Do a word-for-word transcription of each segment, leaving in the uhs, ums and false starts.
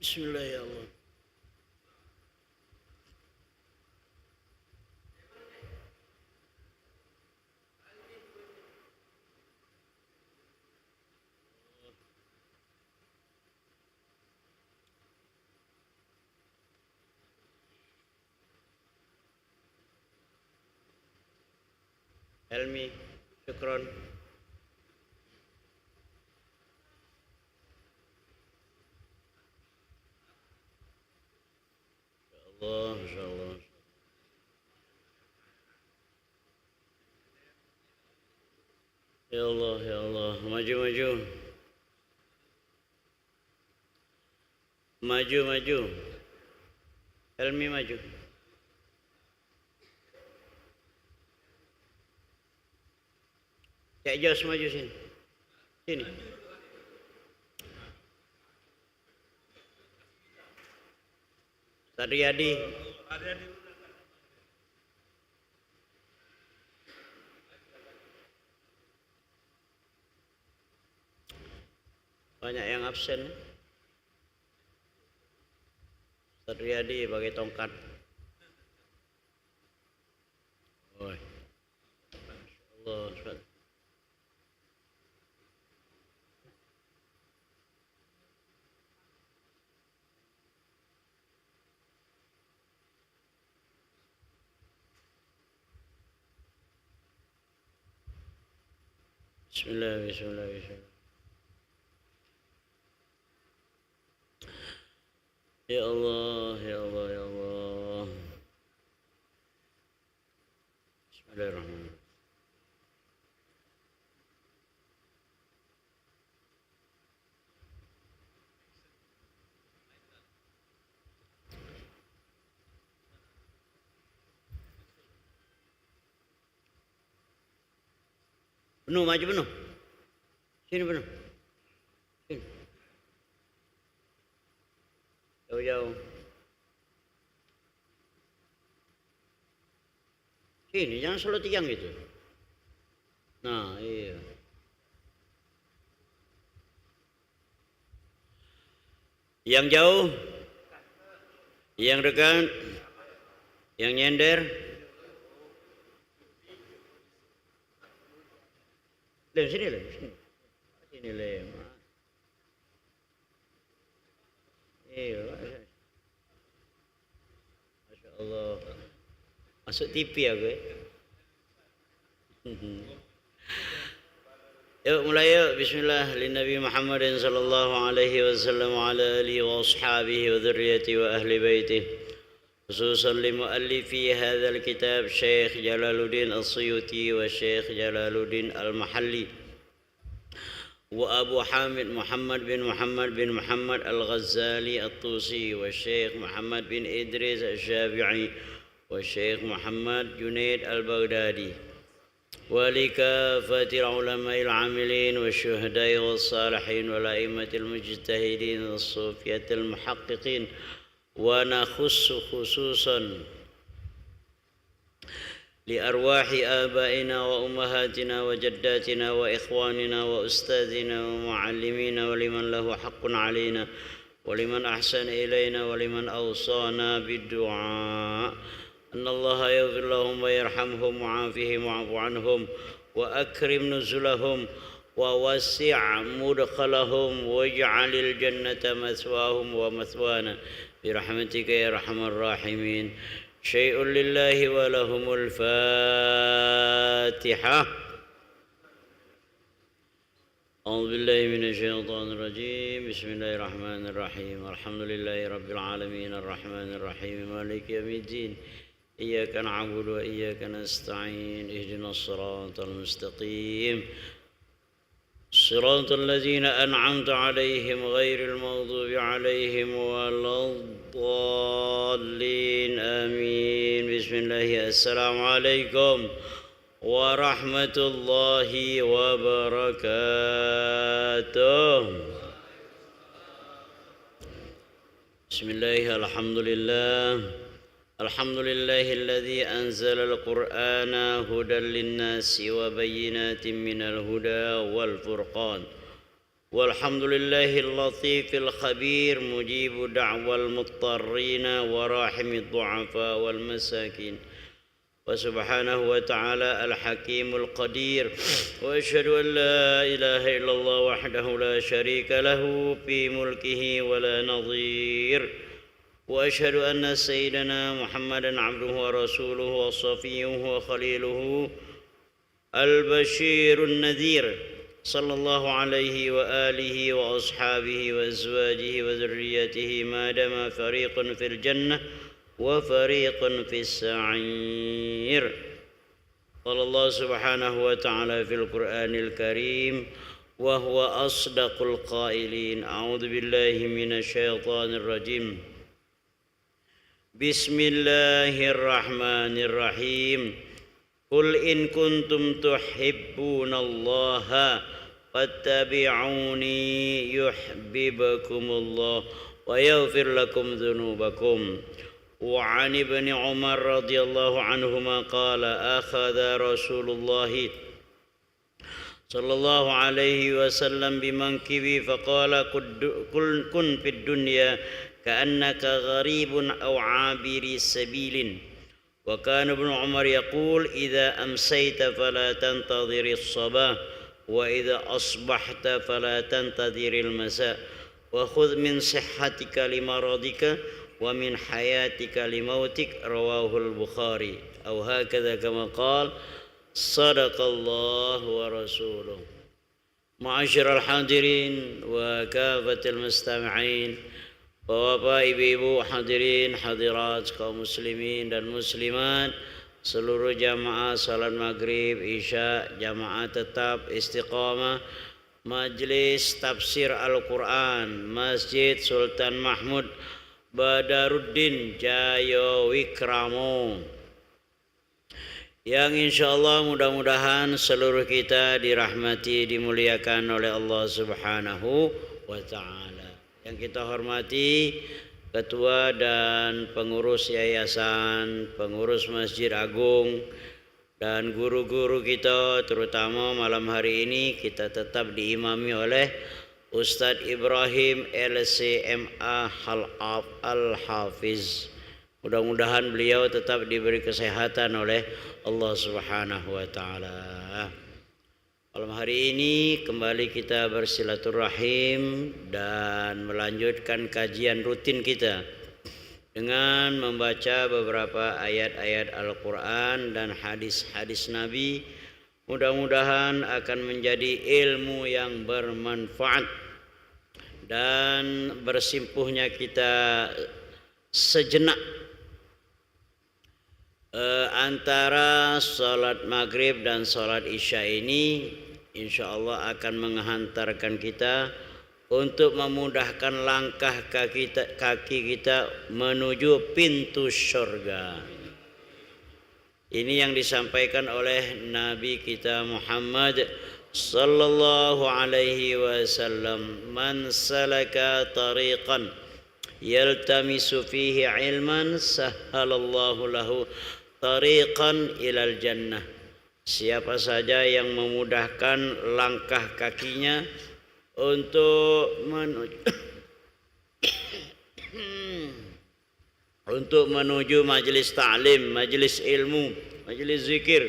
Bismillah ya Allah. Helmi, Syukron. Masya Allah, Masya Allah. Ya Allah, ya Allah. Maju, maju. Maju, maju. Helmi maju. Cek Jos maju sini. Sini. Satriadi. Banyak yang absen. Satriadi pakai tongkat. Oi. Masya Allah, Ustaz. Bismillah, bismillah, bismillah. Ya Allah, ya Allah, ya Allah. Bismillahirrahmanirrahim. Penuh, maju penuh. Sini penuh. Sini. Jauh-jauh. Sini, jangan selalu tiang gitu. Nah, iya. Yang jauh, yang dekat, yang nyender. Lem sini, lem sini. Sini, lem. Iya. Masya Allah. Masuk T V aku, eh. Yuk, mulai yuk. Bismillah. Lin Nabi Muhammadin sallallahu alaihi wasallam wa ala alihi wa ashabihi wa dzurriyyatihi wa ahli baitihi. Khususan li muallifi hadzal kitab, Syekh Jalaluddin As-Suyuti wa Syekh Jalaluddin Al-Mahalli. Wa Abu Hamid Muhammad bin Muhammad bin Muhammad Al-Ghazali At-Tusi, wa Syekh Muhammad bin Idris Asy-Syafi'i, wa Syekh Muhammad Junaid Al-Baghdadi, wa li kaffatil ulama'il amilin, wa syuhada'i was salihin, wal a'immatil mujtahidin, was sufiyatil muhaqqiqin, wa nakhussu khususan li arwahi abaina wa ummahatina wa jaddatina wa ikhwanina wa ustadzina wa muallimina wa liman lahu haqqun alaina wa liman ahsana ilaina wa liman awsana bid du'a. Annallaha yaghfir lahum wa yarhamhum wa afihim wa'fu anhum wa akrim nuzulahum wa wasi' mudkhalahum waj'alil jannata mathwahum wa mathwana bi rahmatika ya arhamar rahimin. Syai'un lillahi wa lahumul Fatihah. A'udzu billahi minasy syaithanir rajim. Bismillahirrahmanirrahim. Alhamdulillahi rabbil alamin. Arrahmanir rahim. Maliki yaumiddin. Iyyaka na'budu wa iyyaka nasta'in. Ihdinas siratal mustaqim. Siratal ladzina an'amta 'alaihim ghairil maghdubi 'alaihim waladdallin. Amin. Bismillah. Assalamualaikum warahmatullahi wabarakatuh. Bismillah, alhamdulillah. Alhamdulillahilladzi anzalal Qur'ana hudan linnasi wa bayyinatin minal huda wal furqan. والحمد لله اللطيف الخبير مجيب دعوى المضطرين وراحم الضعفاء والمساكين. وسبحانه وتعالى الحكيم القدير. وأشهد أن لا إله إلا الله وحده لا شريك له في ملكه ولا نظير. وأشهد أن سيدنا محمدا عبده ورسوله وصفيه وخليله البشير النذير، صلى الله عليه وآله وأصحابه وأزواجه وذريته ما دام فريق في الجنة وفريق في السعير. قال الله سبحانه وتعالى في القرآن الكريم وهو أصدق القائلين: أعوذ بالله من الشيطان الرجيم. بسم الله الرحمن الرحيم. قل إن كنتم تحبون الله فاتبعوني يحببكم الله ويغفر لكم ذنوبكم. وعن ابن عمر رضي الله عنهما قال: أخذ رسول الله صلى الله عليه وسلم بمنكبي فقال: "كد-، كن، كن في الدنيا كأنك غريب أو عابر سبيل." وكان ابن عمر يقول: "إذا أمسيت فلا تنتظر الصباح، وإذا أصبحت فلا تنتظر المساء، وخذ من صحتك لمرضك، ومن حياتك لموتك." رواه البخاري، أو هكذا كما قال. Sadaqallahu wa rasuluh. Ma'asyiral hadirin wa kafatil mustami'in, Bapak-bapak, ibu-ibu, hadirin, hadirat, kaum muslimin dan muslimat, seluruh jamaah salat maghrib, isya, jamaah tetap istiqamah, Majlis Tafsir Al-Quran, Masjid Sultan Mahmud Badaruddin Jaya Wikramo. Yang insyaallah mudah-mudahan seluruh kita dirahmati, dimuliakan oleh Allah Subhanahu wa Ta'ala. Yang kita hormati Ketua dan Pengurus Yayasan, Pengurus Masjid Agung, dan guru-guru kita, terutama malam hari ini kita tetap diimami oleh Ustadz Ibrahim L C M A Hal-, Al-Hafiz. Mudah-mudahan beliau tetap diberi kesehatan oleh Allah Subhanahu wa Ta'ala. Malam hari ini kembali kita bersilaturahim dan melanjutkan kajian rutin kita dengan membaca beberapa ayat-ayat Al-Quran dan hadis-hadis Nabi. Mudah-mudahan akan menjadi ilmu yang bermanfaat dan bersimpuhnya kita sejenak, eh, antara salat maghrib dan salat isya ini, insyaallah akan menghantarkan kita untuk memudahkan langkah kaki ta-, kaki kita menuju pintu syurga. Ini yang disampaikan oleh Nabi kita Muhammad sallallahu alaihi wasallam, "Man salaka tariqan yaltamisu fihi ilman, sahhalallahu lahu tariqan ilal jannah." Siapa saja yang memudahkan langkah kakinya untuk menuju, untuk menuju majlis taklim, majlis ilmu, majlis zikir,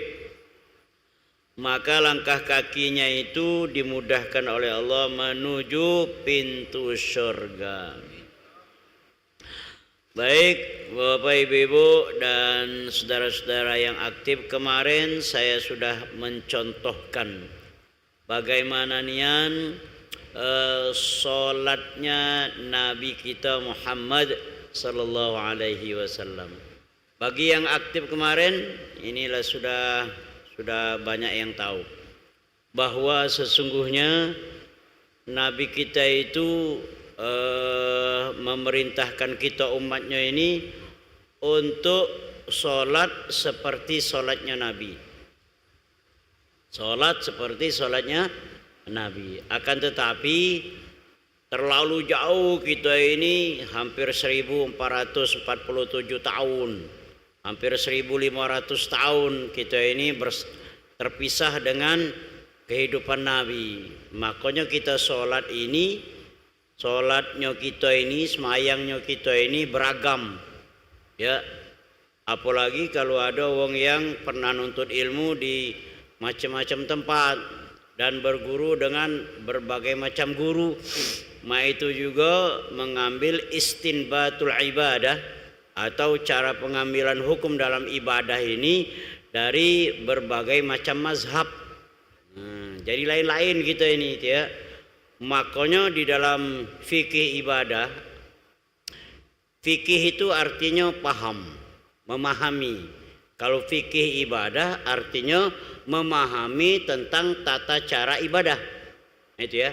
maka langkah kakinya itu dimudahkan oleh Allah menuju pintu surga. Baik, Bapak, Ibu-ibu, dan saudara-saudara yang aktif, kemarin saya sudah mencontohkan bagaimana nian, eh, salatnya Nabi kita Muhammad sallallahu alaihi wasallam. Bagi yang aktif kemarin, inilah sudah, sudah banyak yang tahu bahwa sesungguhnya Nabi kita itu, eh, memerintahkan kita umatnya ini untuk salat seperti salatnya Nabi. Salat seperti salatnya Nabi. Akan tetapi, terlalu jauh kita ini, hampir seribu empat ratus empat puluh tujuh tahun. Hampir seribu lima ratus tahun kita ini bers-, terpisah dengan kehidupan Nabi. Makonyo kito sholat ini, sholatnyo kito ini, semayangnyo kito ini beragam. Ya, apolagi kalu ado wong yang pernah nuntut ilmu di macam-macam tempat dan berguru dengan berbagai macam guru. Ma itu jugo mengambil istinbatul ibadah atau cara pengambilan hukum dalam ibadah ini dari berbagai macam mazhab. Nah, jadi lain-lain kita ini, ya. Makonyo di dalam fikih ibadah, fikih itu artinyo paham, memahami. Kalu fikih ibadah artinyo memahami tentang tata cara ibadah. Nah, itu ya.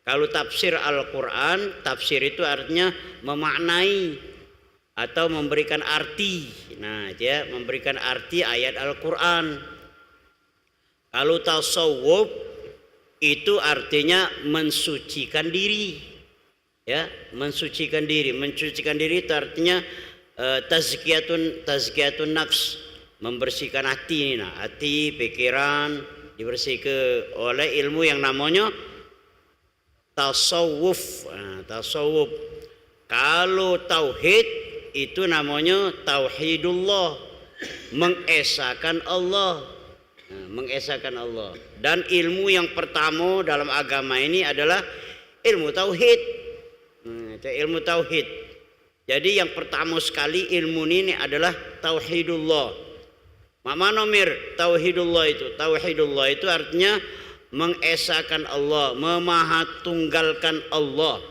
Kalu tafsir Al-Quran, tafsir itu artinya memaknai atau memberikan arti. Nah, itu ya, memberikan arti ayat Al-Quran. Kalu tasawuf itu artinya mensucikan diri. Ya, mensucikan diri. Mensucikan diri itu artinya, eh, tazkiyatun, tazkiyatun nafs, membersihkan hati ni. Nah, hati, pikiran dibersihke oleh ilmu yang namonyo tasawuf. Nah, tasawuf. Kalu tauhid itu namonyo tauhidullah, mengesakan Allah. Nah, mengesakan Allah. Dan ilmu yang pertamo dalam agama ini adalah ilmu tauhid. Nah, itu ilmu tauhid. Jadi yang pertamo sekali ilmu ini adalah tauhidullah. Mak mano, Mir, tauhidullah itu? Tauhidullah itu artinya mengesakan Allah, memahatunggalkan Allah.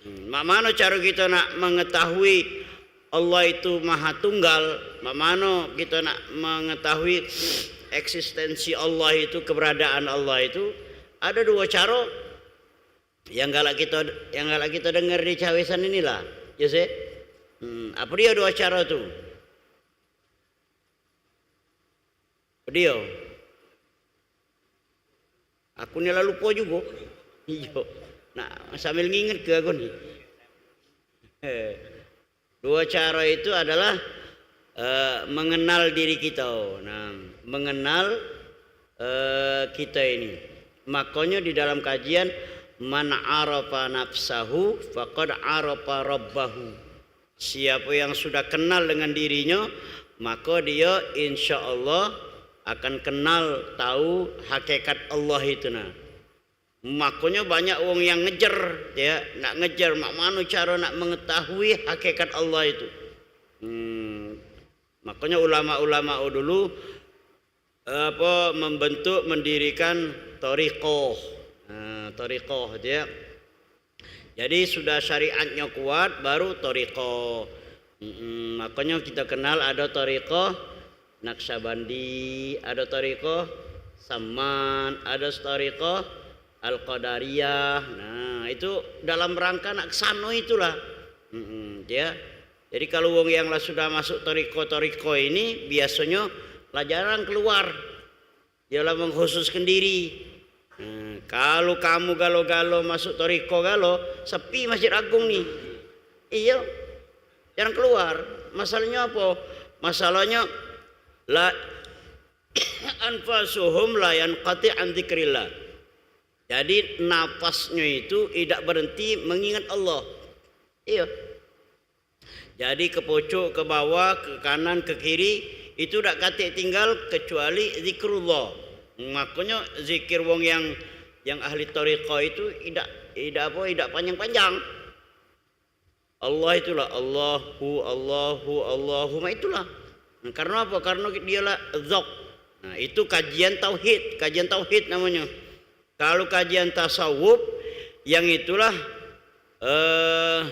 Hmm, mak mano caro kito nak mengetahui Allah itu maha tunggal? Mak mano kito nak mengetahui eksistensi Allah itu, keberadaan Allah itu? Ada dua caro yang galak kito, yang galak kito denger di cawesan inilah. Ya sih? Hmm, apa dia dua caro tu? Apa dia? Aku ni lah lupa juga. Iyo. Nah, sambil nginget ke aku ni. Eh, dua cara itu adalah, eh, mengenal diri kita. Nah, mengenal, eh, kita ini. Makanya di dalam kajian, "Man arafa nafsahu faqad arafa rabbahu." Siapa yang sudah kenal dengan dirinyo, maka dia insya Allah akan kenal, tahu hakikat Allah itu nah. Makonyo banyak wong yang ngejer, ya, nak ngejer mak mano caro nak mengetahui hakikat Allah itu. Hmm. Makonyo ulama-ulama dulu, apa, membentuk, mendirikan thariqah. Nah, thariqah itu ya. Jadi sudah syariatnyo kuat, baru thariqah. Mm-mm. Makonyo kito kenal ado thariqah Naqsyabandi, ado thariqah Samman, ado thariqah Al-Qadariyah. Nah, itu dalam rangka nak ke sano itulah. Mm-mm, ya. Jadi kalu wong yang lah sudah masuk thariqah-thariqah ini, biasonyo lah jarang keluar. Dia lah mengkhususkan diri. Nah, kalu kamu galo-galo masuk thariqah galo, sepi Masjid Agung ni. Iyo. Jarang keluar. Masalahnyo apo? Masalahnyo la anfasuhum la yanqati an dzikrillah. Jadi napasnyo itu idak berhenti mengingat Allah. Iyo. Jadi ke pucuk, ke bawah, ke kanan, ke kiri, itu dak katek tinggal kecuali zikrullah. Makonyo zikir wong yang, yang ahli thariqah itu idak, idak apa, idak panjang-panjang. Allah itulah, Allahu, Allahu, Allahumma itulah. Nah, karena apa? Karena dialah dzat. Nah, itu kajian tauhid, kajian tauhid namanya. Kalau kajian tasawuf, yang itulah, eh,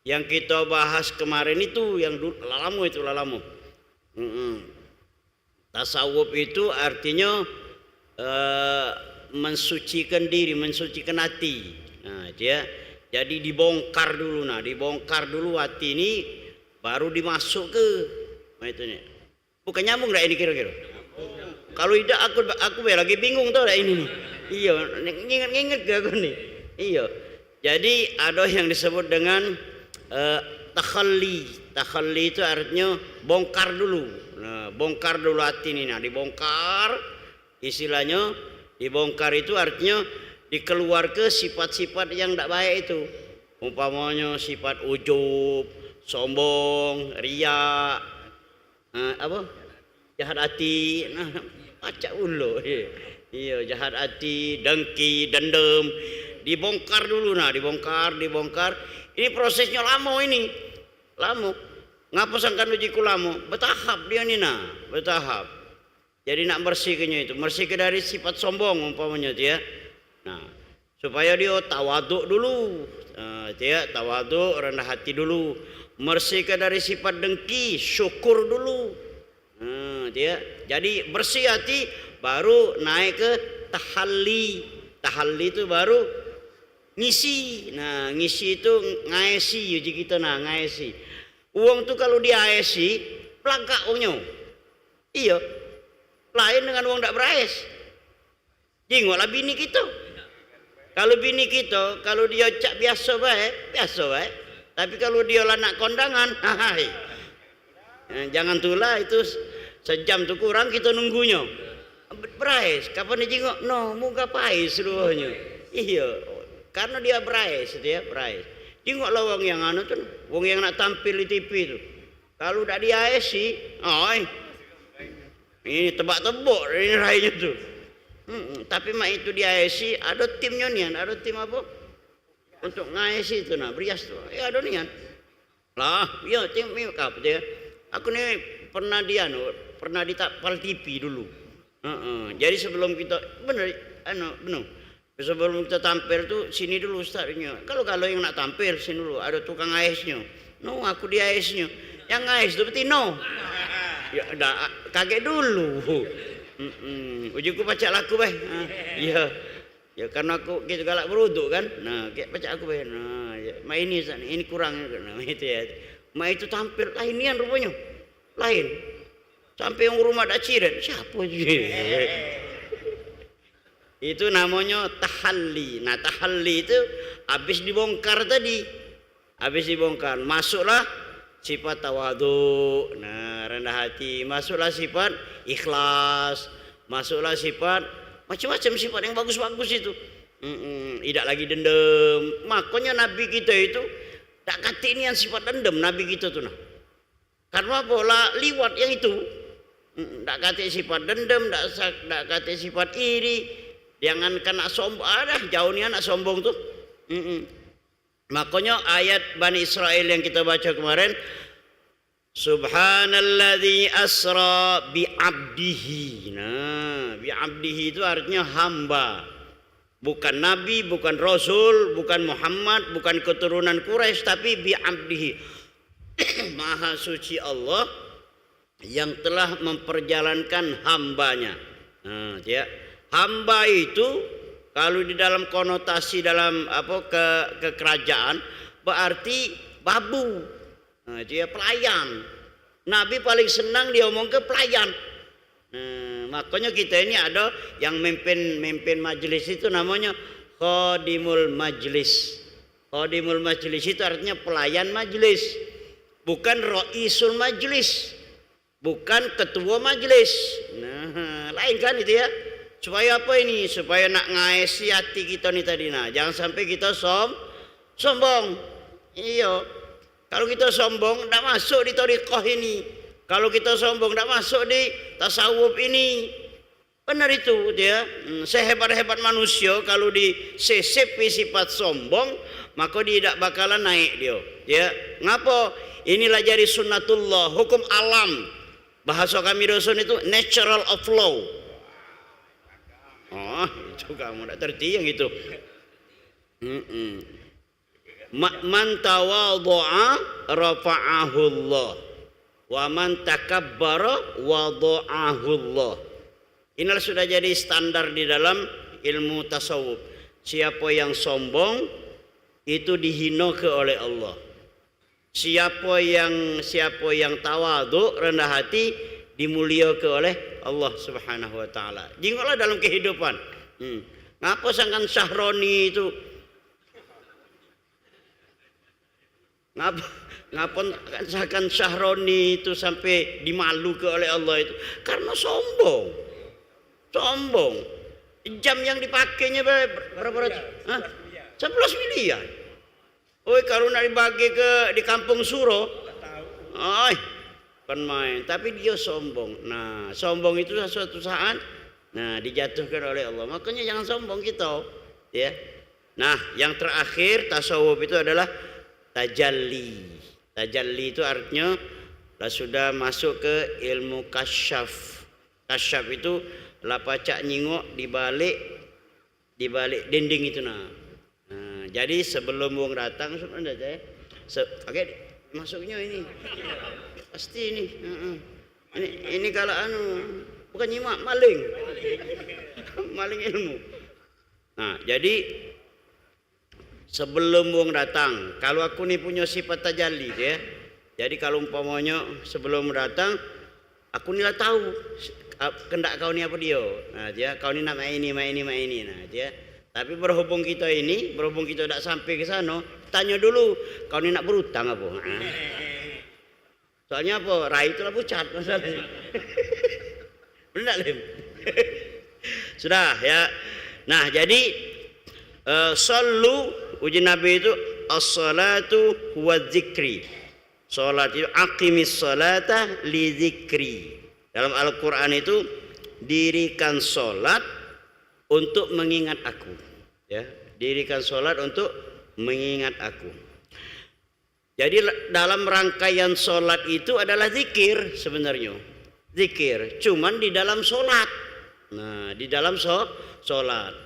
yang kita bahas kemarin itu, yang dulu, lah lama itu, lah lama. Mm-mm. Tasawuf itu artinya, eh, mensucikan diri, mensucikan hati. Nah, dia jadi dibongkar dulu. Nah, dibongkar dulu hati ini, baru dimasuk ke. Nah, itu ni. Bukan nyambung dak ini kira-kira? Kalau idak, aku, aku be lagi bingung tau dak ini ni. Iyo, nginget-nginget ke aku ni. Iyo. Jadi ado yang disebut dengan, eh, takhalli. Takhalli itu artinya bongkar dulu. Nah, bongkar dulu hati ni. Nah, dibongkar, istilahnyo, Dibongkar itu artinya dikeluarke sifat-sifat yang dak baik itu. Umpamonyo sifat ujub, sombong, riak, eh, apo? Jahat ati. Nah, pacak ulo. Iyo, jahat ati, dengki, dendam. Dibongkar dulu nah, dibongkar, dibongkar. Ini prosesnya lamo ini. Lamo. Ngapo sangkan ujiku lamo? Betahap dia ni nah, betahap. Jadi nak bersihkenyo itu, bersihke dari sifat sombong umpamonyo tu ya. Nah, supaya dia tawaduk dulu. Nah, tu ya, tawaduk, rendah hati dulu. Bersihke dari sifat dengki, syukur dulu. Nah, tu ya. Jadi bersih hati, baru naik ke tahalli. Tahalli tu baru ngisi. Nah, ngisi itu ngaesi, uji kita nah, ngaesi. Wong tu kalau diaesi, pelagak wongnyo. Iyo. Lain dengan wong dak beraes. Jingoklah bini kito. Kalau bini kito, kalau dia cak biaso bae, biaso bae. Tapi kalau dia lah nak kondangan, hai. Eh, jangan tulah itu sejam tu kurang kito nunggunyo. Beraes, kapan dia jingok? No, muka pais ruahnyo. Iyo. Karena dia beraes, dia beraes. Jingoklah wong yang anu tu, wong yang nak tampil di T V tu. Kalu dak diaesi, oi. Ini tebak-tebok ini rainyo tu. Mm-mm. Tapi mak itu diaesi, ado timnyo nian, ado tim apo? Untuk ngaesi tu nah, berias tu. Ya ado nian. Lah, yo tim ni apo tu ya? Aku ni pernah di anu, pernah di Tapal T V dulu. Heeh. Jadi sebelum kita bener anu, bener. Sebelum kita tampil tu, sini dulu ustaz nyo. Kalau, kalau yang nak tampil, sini dulu. Ada tukang aesnyo. No, aku di aesnyo. Yang aes tu betino. Ya, dah, kaget dulu. Mm-mm. Ujungku pacak laku, beh. Ha, iya. Ya, karena aku, kita galak beruduk, kan. Nah, kayak pacak aku, beh. Nah, ya. Mak ini, ustaz, ini kurang. Nah, itu ya. Mak itu tampil, lain nian rupanya. Lain. Sampai yang rumah dak ciret. Siapa tu? Itu namonyo tahalli. Nah, tahalli itu habis dibongkar tadi. Habis dibongkar, masuklah sifat tawadhu. Nah, rendah hati. Masuklah sifat ikhlas. Masuklah sifat macam-macam sifat yang bagus-bagus itu. Mm-mm, idak lagi dendam. Makanya Nabi kita itu dak katik nian sifat dendam Nabi kita tu nah. Karena apo? La liwat yang itu. Mm, dak katik sifat dendam, dak sa-, dak katik sifat iri. Jangankan nak sombong, ah, dah, jauh nian nak sombong tu. Mm-mm. Makanya ayat Bani Israel yang kita baca kemarin, "Subhanalladzi asra bi abdihi." Nah, bi abdihi itu artinya hamba. Bukan nabi, bukan rasul, bukan Muhammad, bukan keturunan Quraisy, tapi bi abdihi. Maha suci Allah yang telah memperjalankan hambanya. Nah, ya. Hamba itu kalau di dalam konotasi dalam apa ke, kekerajaan berarti babu. Nah, dia pelayan. Nabi paling senang dia omong ke pelayan. Nah, makanya kita ini ada yang mimpin mimpin majelis itu namanya khadimul majlis. Khadimul majlis itu artinya pelayan majlis. Bukan raisul majlis. Bukan ketua majelis. Nah, lain kan itu ya. Supaya apa ini? Supaya nak ngaesi hati kita ni tadi. Nah, jangan sampai kita som sombong. Iyo. Kalau kita sombong, dak masuk di thariqah ini. Kalau kita sombong, dak masuk di tasawuf ini. Benar itu, dia. Hmm, sehebat-hebat manusia, kalau disisipi sifat sombong, maka dia dak bakalan naik dia. Ya, ngapo? Inilah jadi sunnatullah, hukum alam. Bahasa kami doson itu natural of law. Oh, itu kamu dak terti yang itu. Mm-mm. Ma-, man tawadha'a rafa'ahullah. Wa man takabbara wadha'ahullah. Inilah sudah jadi standar di dalam ilmu tasawuf. Siapa yang sombong, itu dihinoke oleh Allah. Siapa yang, siapa yang tawadhu, rendah hati, dimuliake oleh Allah Subhanahu wa taala. Jingoklah dalam kehidupan. Hmm. Ngapa sangkan Syahroni itu? Ngapa, ngapa sangkan Syahroni itu sampai dimaluke oleh Allah itu? Karena sombong. Sombong. Jam yang dipakainya ber-, berapa ratus? Hah? Sebelas miliar. Oi, kalau nak dibagi ke di kampung Suro, oi, bukan main. Tapi dia sombong. Nah, sombong itu suatu saat, nah, dijatuhkan oleh Allah. Makanya jangan sombong kita, ya. Nah, yang terakhir tasawuf itu adalah tajalli. Tajalli itu artinya lah sudah masuk ke ilmu kasyaf. Kasyaf itu lah pacak nyingok di balik, di balik dinding itu nah. Nah, jadi sebelum wong datang sebenarnya, se agak masuknya ini. Pasti ini. Heeh. Ini, ini kalau anu, bukan nyimak, maling. Maling ilmu. Nah, jadi sebelum wong datang, kalau aku ni punya sifat tajalli, ya. Jadi kalau umpamanya sebelum datang, aku ni lah tahu, ah, kendak kau ni apa dia. Nah, dia, kau ni nak mak ini, mak ini, mak ini. Nah, dia. Tapi berhubung kita ini, berhubung kita dak sampai ke sana, tanya dulu, kau ni nak berutang apa? Nah. Soalnya apa? Rai itu lah pucat masalahnya. Benar tak, Lim? Sudah, ya. Nah, jadi, eh, sallu, uji Nabi itu, "As-salatu huwa dzikri." Salat itu, "Aqimis salata li dzikri." Dalam Al-Quran itu, "Dirikan salat untuk mengingat Aku." Ya, "Dirikan salat untuk mengingat Aku." Jadi, la-, dalam rangkaian salat itu adalah zikir sebenarnya. Zikir, cuman di dalam salat. Nah, di dalam so-, salat.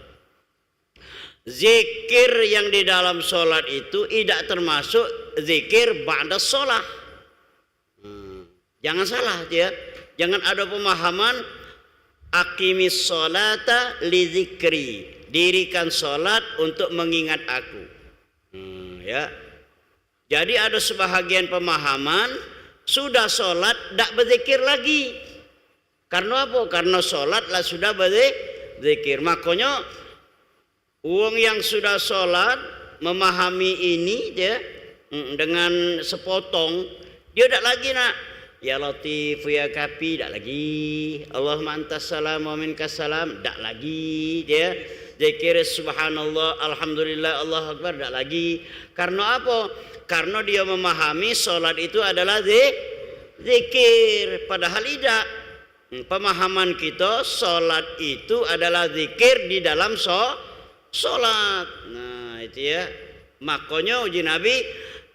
Zikir yang di dalam salat itu tidak termasuk zikir ba'da salat. Hmm. Jangan salah, ya. Jangan ada pemahaman, "Aqimis salata li dzikri." Dirikan salat untuk mengingat Aku. Hmm, ya. Jadi ada sebahagian pemahaman, sudah salat dak berzikir lagi. Karena apa? Karena salat lah sudah berzikir. Makanya wong yang sudah salat memahami ini, dia, mm, dengan sepotong, dia dak lagi nak, "Ya Latif, ya Kafi," dak lagi. "Allahumma antas salam wa minkas salam," dak lagi, dia. Zikir subhanallah, alhamdulillah, Allahu Akbar, dak lagi. Karena apa? Karena dia memahami salat itu adalah zi-, zikir, padahal tidak. Hmm, pemahaman kita, salat itu adalah zikir di dalam so-, salat. Nah, itu ya. Makanya uji Nabi,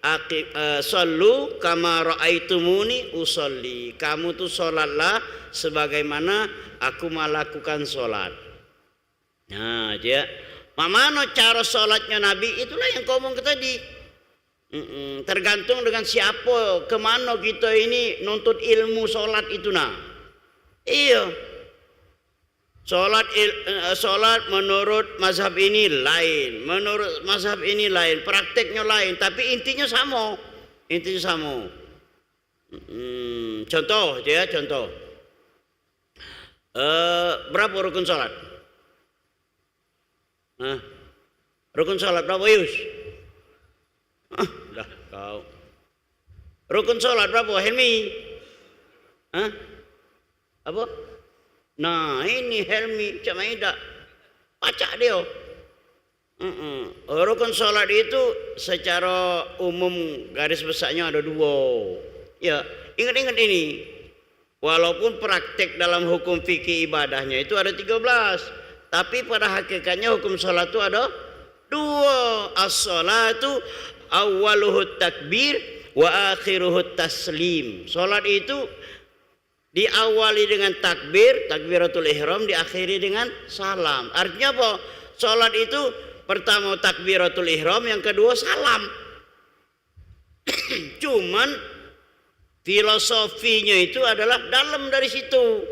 "Aqi-, eh, sallu kama raaitumuni usalli." Kamu tu salatlah sebagaimana Aku melakukan salat. Nah, dia. Mak mano cara salatnya Nabi, itulah yang kau omong ke tadi. Mm-mm. Tergantung dengan siapa, ke mano kita ini nuntut ilmu salat itu nah. Iya. Salat il-, eh, salat menurut mazhab ini lain, menurut mazhab ini lain, prakteknya lain, tapi intinya sama. Intinya sama. Mm, contoh je ya, contoh. Eh, berapa rukun salat? Hah? Rukun salat berapa, Yus? Ah, dah kau. Rukun salat berapa, Helmi? Hah? Apa? Nah, ini Helmi, cak main dak. Pacak dia. Mm-mm. Rukun salat itu secara umum garis besarnya ada dua. Ya, ingat-ingat ini. Walaupun praktek dalam hukum fikih ibadahnya itu ada tiga belas, tapi pada hakikatnya hukum salat itu ada dua. As-salatu awwaluhu takbir wa akhiruhu taslim. Salat itu diawali dengan takbir, takbiratul ihram, diakhiri dengan salam. Artinya apa? Salat itu pertama takbiratul ihram, yang kedua salam. Cuman filosofinya itu adalah dalam dari situ.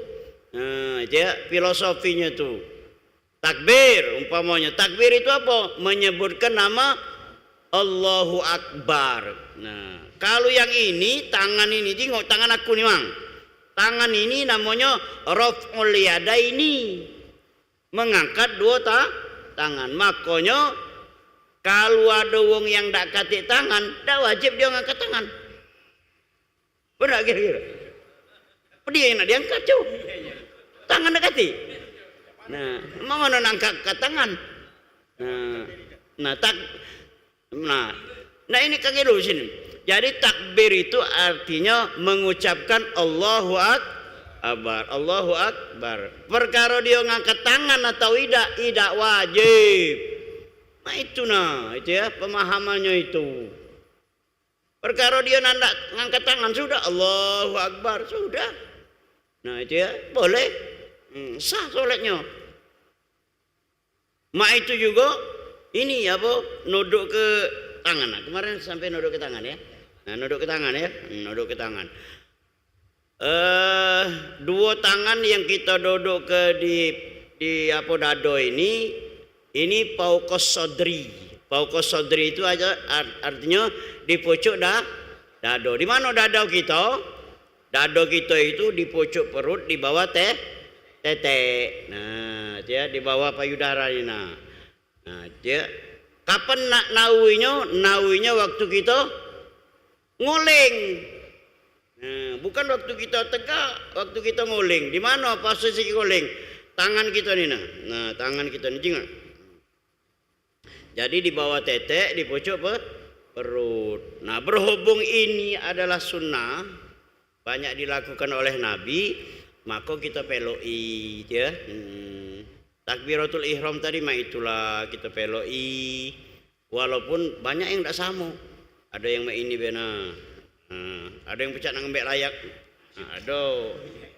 Nah, itu ya, filosofinya itu. Takbir, umpamanya. Takbir itu apa? Menyebutkan nama Allahu Akbar. Nah, kalau yang ini, tangan ini, jingok tangan aku ni, Mang. Tangan ini namanya raf'ul yadaini. Mengangkat dua ta-, tangan. Makanya, kalau ada wong yang dak katik tangan, dak wajib dia ngangkat tangan. Benar kira-kira? Pedih yang nak diangkat tu. Tangan dak katik. Nah, emang mana nak angkat tangan? Nah, nah tak nah, nah ini kaki dulu sini. Jadi takbir itu artinya mengucapkan Allahu Ak- Akbar, Allahu Akbar. Perkara dia ngangkat tangan atau idak, idak wajib. Nah itu nah, itu ya pemahamannya itu. Perkara dia nandak ngangkat tangan sudah, Allahu Akbar sudah. Nah itu ya boleh. Hmm, sah solatnya. Mak itu juga ini apa nuduk ke tangan. Nah, kemarin sampai nuduk ke tangan ya. Nah, nuduk ke tangan ya, nuduk ke tangan. Eh, dua tangan yang kita duduk ke di di apa dado ini, ini fauqas sadri. Fauqas sadri itu aja art- artinya di pucuk dah dado. Di mana dado kita? Dado kita itu di pucuk perut, di bawah teh tetek. Nah, dia di bawah payudara ni nah. Nah, dia kapan nak nauinyo? Nauinyo waktu kita nguling. Nah, bukan waktu kita tegak, waktu kita nguling. Di mana posisi nguling? Tangan kita ni nah. Nah, tangan kita ni jingok. Jadi di bawah tetek, di pucuk pe- perut. Nah, berhubung ini adalah sunnah, banyak dilakukan oleh Nabi, maka kita peloki, ya. Hmm. Takbiratul ihram tadi mah itulah kita peloki. Walaupun banyak yang dak samo. Ada yang mak ini bena. Ha, ada yang pecak nak ngembek layak. Ha, ada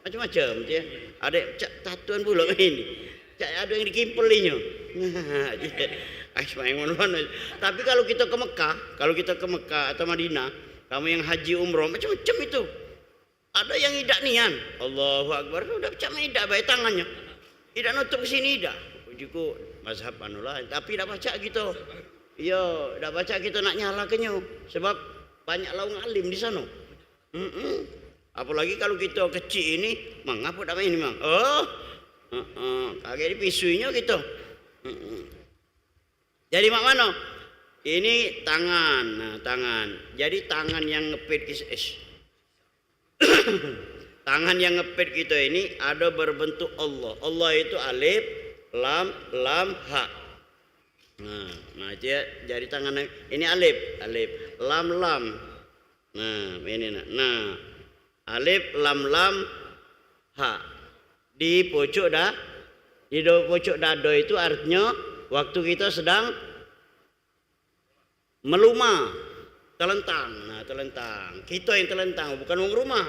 macam-macam dia. Ada yang pecak tatuan pula mak ini. Pecak ada yang dikimpel inyo. Nah, dia. Ai, semain ngono. Tapi kalau kita ke Mekah, kalau kita ke Mekah atau Madinah, kamu yang haji umroh, macam-macam itu. Ada yang idak nian. Allahu Akbar. Sudah pecak mak idak bae tangannyo. Idak nutup ke sini idak. Ujiku mazhab anu lah, tapi idak pacak kita. Iyo, idak pacak kita nak nyalakenyo. Sebab banyak laung alim di sana. Mm-mm. Apalagi kalau kita kecil ini, mang apa dak main mang? Oh, heeh, kagek dipisuinyo kita. Mm-mm. Jadi mak mano? Ini tangan, nah tangan. Jadi tangan yang ngepit is, is. Tangan yang ngepit kita ini ada berbentuk Allah. Allah itu alif, lam, lam, ha. Nah, nah dia jari tangan ini alif, alif, lam, lam. Nah, ini nah. Nah, alif, lam, lam, ha. Di pucuk dah, di do- pucuk dado itu artinya waktu kita sedang meluma, telentang. Nah, telentang. Kita yang telentang, bukan wong rumah.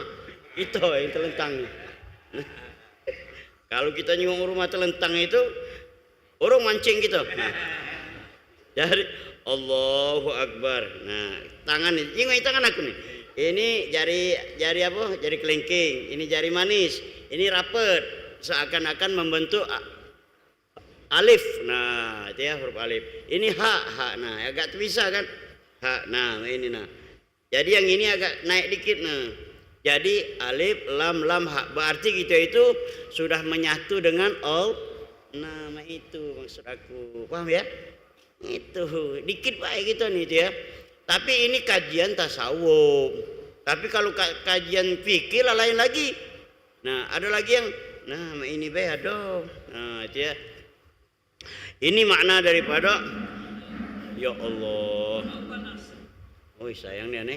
Kita yang telentang. Kalau kita nyinggung rumah telentang itu, orang mancing kita. Nah. Jadi Allahu Akbar. Nah, tangan ni, nyinggung tangan aku ni. Ini jari jari apa? Jari kelingking. Ini jari manis. Ini rapet. Seakan-akan membentuk a- alif. Nah, itu ya huruf alif. Ini ha, ha. Nah, agak terpisah kan? Ha. Nah, ini nah. Jadi yang ini agak naik dikit nah. Jadi alif, lam, lam, ha. Berarti kita itu sudah menyatu dengan Allah. Nah, itu maksud aku. Paham ya? Itu dikit baik kita ni itu ya. Tapi ini kajian tasawuf. Tapi kalau ka- kajian fikih lah lain lagi. Nah, ada lagi yang nah ini bae ada. Nah, itu ya. Ini makna daripada ya Allah. Oi, sayang dia ni.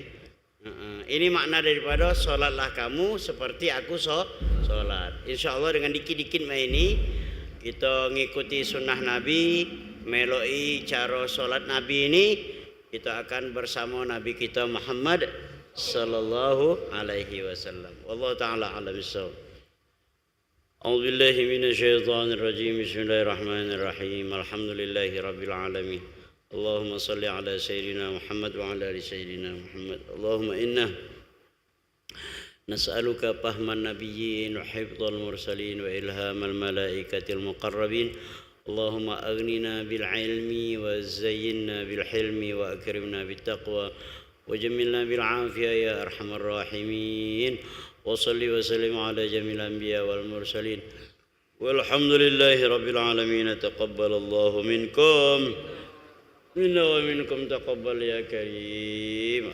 Heeh. Ini makna daripada solatlah kamu seperti aku so solat. Insya Allah dengan dikit-dikit mai ini kita ngikuti sunnah Nabi, meloi cara solat Nabi ini, kita akan bersama Nabi kita Muhammad sallallahu alaihi wasallam. Wallahu taala alam bisawab. أعوذ بالله من الشيطان الرجيم. بسم الله الرحمن الرحيم. الحمد لله رب العالمين. اللهم صل على سيدنا محمد وعلى آل سيدنا محمد. اللهم إنا نسألك فهم النبيين وحفظ المرسلين وإلهام الملائكة المقربين. اللهم أغننا بالعلم وزينا بالحلم وأكرمنا بالتقوى وجملنا بالعافية يا أرحم الراحمين. وصل وسلم على جميع الأنبياء والمرسلين. والحمد لله رب العالمين. تقبل الله منكم منا ومنكم تقبل يا كريم.